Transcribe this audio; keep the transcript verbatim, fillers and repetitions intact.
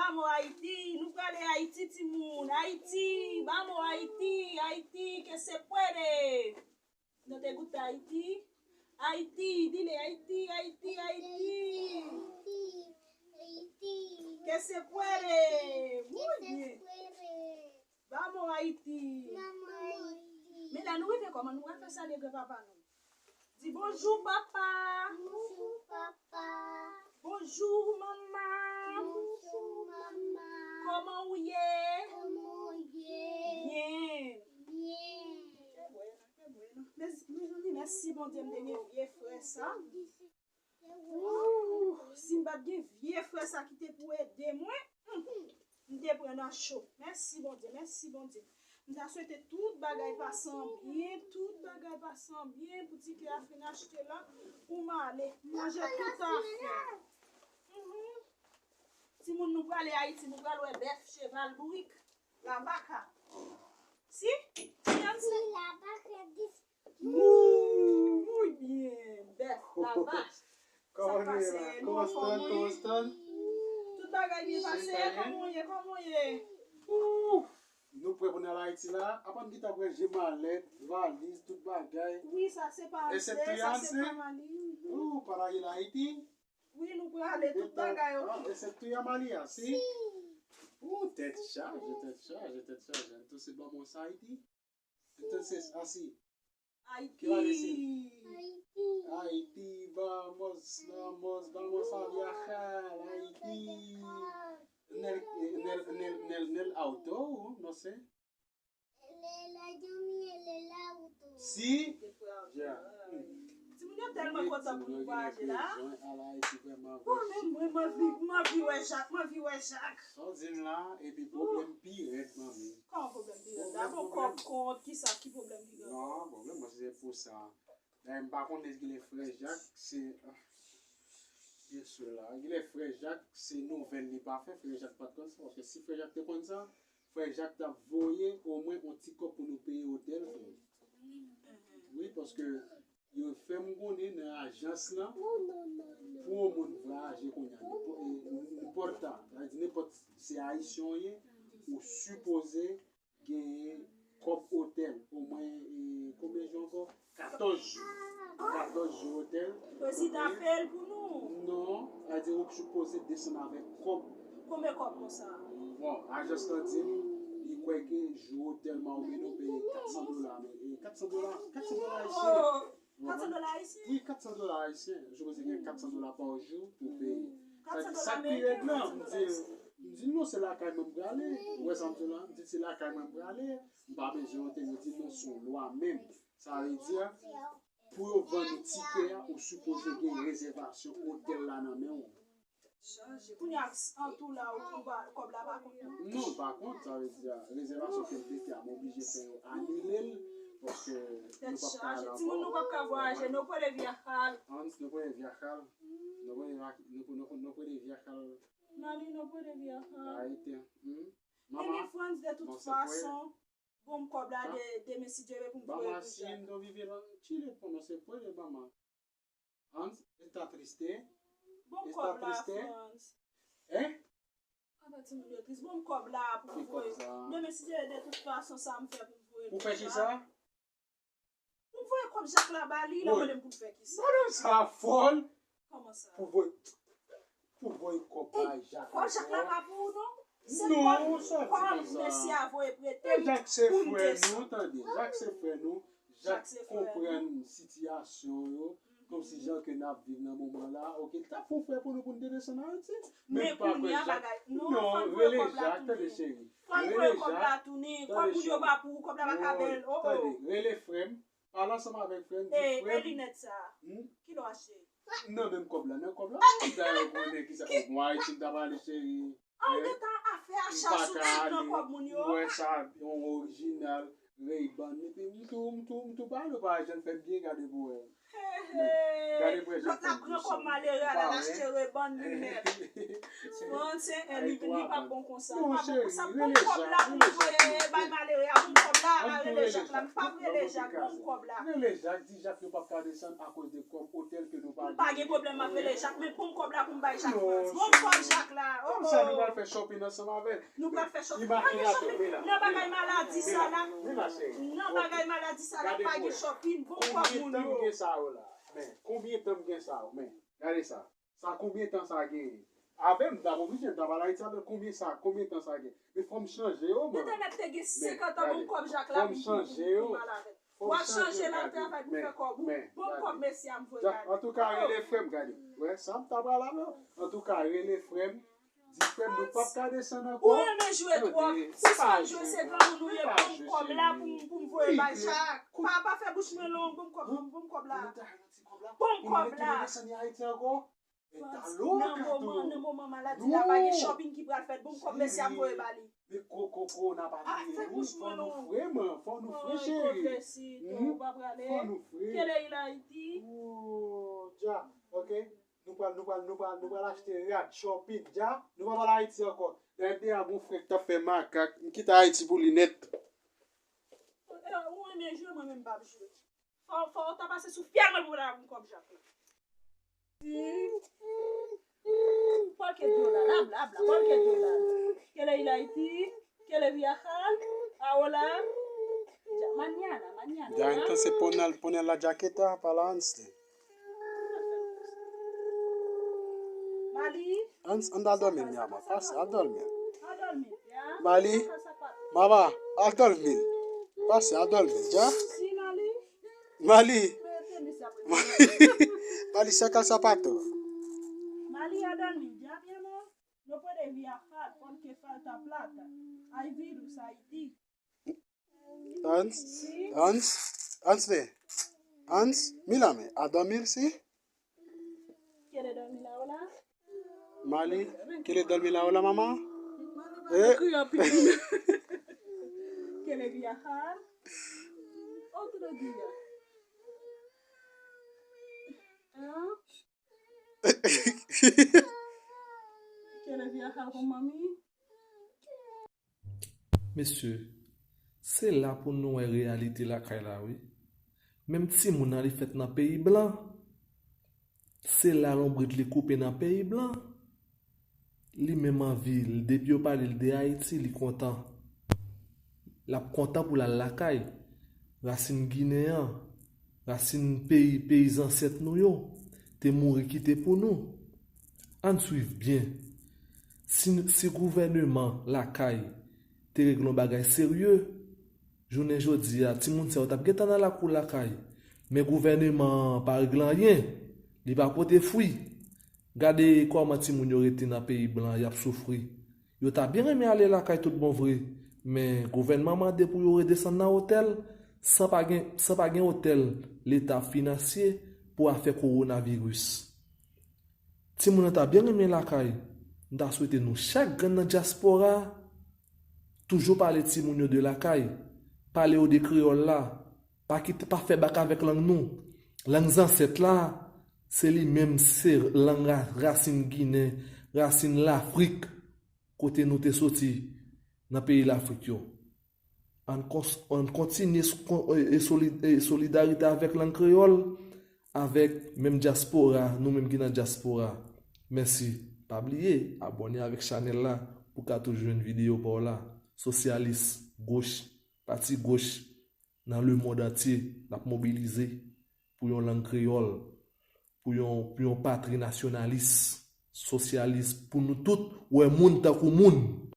Vamos Haiti, nou prale Ayiti timoun. Ayiti, vamos Haiti, Ayiti, que se puede. Nou te goute Ayiti. Ayiti, dile Ayiti, Ayiti, Ayiti. Que se puede. Muy bien. Vamos Haiti. Men la nou rive kòman nou pral fè salye granpapa nou. Di bonjou papa. Bonjou papa. Bonjou manman. Bonjou manman. Kòman ou ye? Kòman ou ye? Byen. Byen. Ke bwè non, ke bwè non. Mezanmi, mèsi Bondye m te gen vye frè sa. Ooh, si m pa t gen vye frè sa ki te pou ede mwen, hmm, m te pran nan cho. Mèsi Bondye, mèsi Bondye. M ta swete tout bagay pase an byen, tout bagay pase an byen pou ti kè a fin achte la pou m ale manje tout afè. Mhm. Timoun nou prale Ayiti, nou pral wè bèf, cheval, bourik, la vaca. Si? Si, ann si. Muy bien, bèf, la vache. Kòman nou ye la? Kòman Stan? Kòman Stan? Tout bagay byen pase, kòman w ye, kòman w ye? Ooh, nou prè pou n al Ayiti la. Apa m gentan pranje malèt, valiz, tout bagay. Wi, sa se pa valiz. Ooh, para ir a Haiti. Wi, nou prale tout bagay, ok. Ah, ese tuya, Malia, sí? Uh, tête chargée, tête chargée, tête chargée. Entonces vamos a Haití. Entonces, así. ¿Qué va a decir? Haití. Haití, vamos, vamos, vamos a viajar, Haití. En el, en el, en el, en el, en el auto, no sé. Si? Ya. Timoun yo tèlman kontan pou nou vwayaje la. Bon, men mwen, m anvi, m anvi wè Jak, m anvi wè Jak. Sa w di m la, epi pwoblèm pi rèd, manmi. Kòman pwoblèm pi rèd? Pwoblèm, pwoblèm. Gade yon kòb kont, kisa, ki pwoblèm ki gen? Non, pwoblèm, mwen, se pou sa. Dayè, m pa konnen kilè frè Jak, se, ah, byen si la. Kilè frè Jak, se nouvèl li pa fè, frè Jak pa t konn sa, paske si frè Jak te konn sa, frè Jak t ap voye omwen yon ti kòb pou nou peye otèl, frè. Wi, paske yo fè m konnen nan ajans lan, pou yon moun vwayaje kounye a, nenpò-, e, nenpòt tan, sa vle di nenpòt si se ayisyen w ye, ou sipoze genyen kòb otèl, omwen, e, konbyen jou ankò? Katòz jou. Katòz jou otèl. Prezidan fè l pou nou. Non, sa vle di ou sipoze desann avèk kòb. Konbyen kòb konsa? Bon, ajans lan di m, li kwè ke jou otèl Maomeno peye kat san dola, men, e, kat san dola, kat san dola ayisyen. Oh! Kat san dola ayisyen? Wi, kat san dola ayisyen. Ou sipoze gen kat san dola pa jou pou peye. Sa di sa k pi rèd lan, m di l, m di l non, se lakay mwen m prale. Ou wè sa m di w la? M di l se lakay mwen m prale. M pa bezwen otèl. Yo di non, se yon lwa menm. Sa vle di, pou yo vann tikè a, ou sipoze gen rezèvasyon otèl la nan men w. Kounye a, an tou la, ou, ou pa, kòb la pa kont non? Non, pa kont, sa vle di, rezèvasyon ke m te fè a, m oblije fè yo anile l, paske nou p ap ka al ankò. Timoun, nou p ap ka vwayaje, no puede viajar. Hans, no puede viajar. No puede va-, no pu-, no pu-, no puede viajar. Mami, no puede viajar. Ahí te, hmm? Mama, no se puede. Bon, m kòb la de, demen si Dye vle pou m voye pou Jack. Mama, si no vive en Chile, pues no se puede, mama. Hans, está triste? Está triste? Hein? Apa timoun yo tris. Bon, m kòb la pou m voye. Demen si Dye vle, de tout fason, sa m fè pou m voye pou Jack. Pou fè kisa? Pou m voye kòb Jak la ba li, l ap mande m pou m fè kisa? Madanm sa fòl. Kòman sa? Pou voye, pou voye kòb bay Jak la. Kòb Jak la pa pou ou non? Se kòb, kòb mesye a voye prete m pou m desann. Jak se frè nou, tande. Jak se frè nou. Jak konprann sitiyasyon yo. Kòmsi jan ke n ap viv nan moman la, oke, l t ap fè yon frè pou nou, pou n te desann Ayiti. Men kounye a bagay, non, fò n voye kòb la tounen. Fò n voye kòb la tounen. Kòb moun yo pa pou ou, kòb la pa ka bèl. Oh, oh. Tande, rele frè m. Pale ansanm avèk frè m, di frè m. E linèt sa a? Ki lè w achte? Nan menm kòb la, nan kòb la. Ou ta yo konnen kisa, bon, Ayiti m ta prale, cheri. A, ou gentan afè a chach ou tout nan kòb moun yo. M wè sa, yon orijinal, Ray-Ban. Epi m tou, m tou, m tou pale w pa jan fè byen gade pou wè. Gade pou wè jan fè byen. Lòt la pran kòb malere a, l al achte Ray-Ban li menm. Franse, e, li, li pa bon konsa. Li pa bon konsa. Pou m kòb la, pou m voye bay malere a, pou m kòb la, rele Jak la. M p ap rele Jak, pou m kòb la. Rele Jak, di Jak yo p ap ka desann akoz de kòb otèl ke nou pa gen. M pa gen pwoblèm, m ap rele Jak, men pou m kòb la, pou m bay Jak Frans. Bon, m kòb Jak la. Oh, Sa nou pral fè shopping ansanm avè l. Nou pral fè shopping. Pa gen shopping. Nan bagay maladi sa la. Nan bagay maladi sa la, pa gen shopping. Bon kòb moun yo. Konbyen tan m gen sa yo la? Men, konbyen tan m gen sa yo? Men, gade sa. Sa konbyen tan sa genyen? Avè m, m t ap oblije, m t ap al Ayiti avè l. Konbyen sa, konbyen tan sa gen? Men fò m chanje yo, man. Nètènèt te gen senkant an, bon kòb Jak la pou, pou, pou, pou mal avè l. W ap chanje la, travay pou fè kòb ou. Bon kòb mesye a m voye gade. Antouka, rele frè m, gade. Wè, sa m ta pral la, non. Antouka, rele frè m. Di frè m, nou p ap ka desann ankò. Ou renmen jwe twòp. Sispann jwe, se granmoun ou ye, ban m kòb la pou m, pou m voye bay Jak. Pa, pa fè bouch mwen long, ban m kòb, ban m kòb la. Ban m kòb la. Nan moman, nan moman maladi la, pa gen shopping ki pral fèt. Bon, kòb mesye a voye ba li. Men ko, ko, ko, n ap abiye nou, fò nou fre, man, fò nou fre, cheri. Fò nou fre. Kele il a iti? Oh, dja, ok. Nou pral, nou pral, nou pral, nou pral achte rad, shopping, dja. Nou pa pral Ayiti ankò. Dayè, m te a gon frè k t ap fè makak, m kite Ayiti pou li nèt. Ou renmen jwe, mwen menm m p ap jwe. Fò, fò w ta pase sou fyèl mwen pou w ta vin kòb Jak la. Cualquier diola, habla, habla, cualquier diola. Kele il a iti, kele viajar, ahora. Ya, mañana, mañana. Ya entonces pone, pone la jaqueta para antes. Mali. Antes, anda a dormir, mi amor. Pasa a dormir. A dormir, ya. Mali. Saca el zapato. Mamá, a dormir. Pasa a dormir, ya. Sí, Mali. Mali. Mali, saca el zapato. Mali, a dormir, ya, mi amor. No puede viajar porque falta plata. Hay virus Haití. Hans, Hans, Hans, ve. Hans, mírame, a dormir, sí. ¿Quiere dormir ahora? Mali, ¿quiere dormir ahora, mamá? Eh? ¿Quiere viajar? Otro día. ¿Ah? ¿Quiere viajar con mami? Mesye, se la pou nou wè reyalite lakay la, wi. Menm timoun nan, li fèt nan peyi blan. Se la lonbrit li koupe nan peyi blan. Li menm anvi, depi yo pale l de Ayiti, li kontan. L ap kontan pou l al lakay. Rasin ginen an, rasin peyi, peyi zansèt nou yo, te mouri kite pou nou. Ann swiv byen. Si, si gouvèneman lakay te regle yon bagay serye, jounen jodi a, timoun sa yo t ap gentan nan lakou lakay. Men gouvèneman an pa regle anyen. Li pa pote fwi. Gade kòman timoun yo rete nan peyi blan, y ap soufri. Yo ta byen renmen ale lakay tout bon vre, men gouvènman mande pou yo redesann nan otèl, san pa gen, san pa gen otèl Leta ap finansye pou afè kowonaviris. Timoun nan ta byen renmen lakay. M ta swete nou chak grenn nan dyaspora toujou pale timoun yo de lakay, pale yo de kreyòl la, pa kite, pa fè bak avèk lang nou. Lang zansèt la, se li menm, se lang ra-, rasin ginen, rasin Lafrik, kote nou te soti nan peyi Lafrik yo. Ann kons-, ann kontinye s-, kon-, e, e soli-, e solidarite avèk lang kreyòl, avèk menm dyaspora, nou menm ki nan dyaspora. Mèsi. Pa bliye abòne avèk chanèl la pou w ka toujou jwenn videyo pa w la. Sosyalis, goch, pati goch nan lemonn antye, n ap mobilize pou yon lang kreyòl, pou yon, pou yon patri nasyonalis, sosyalis, pou nou tout wè moun tankou moun.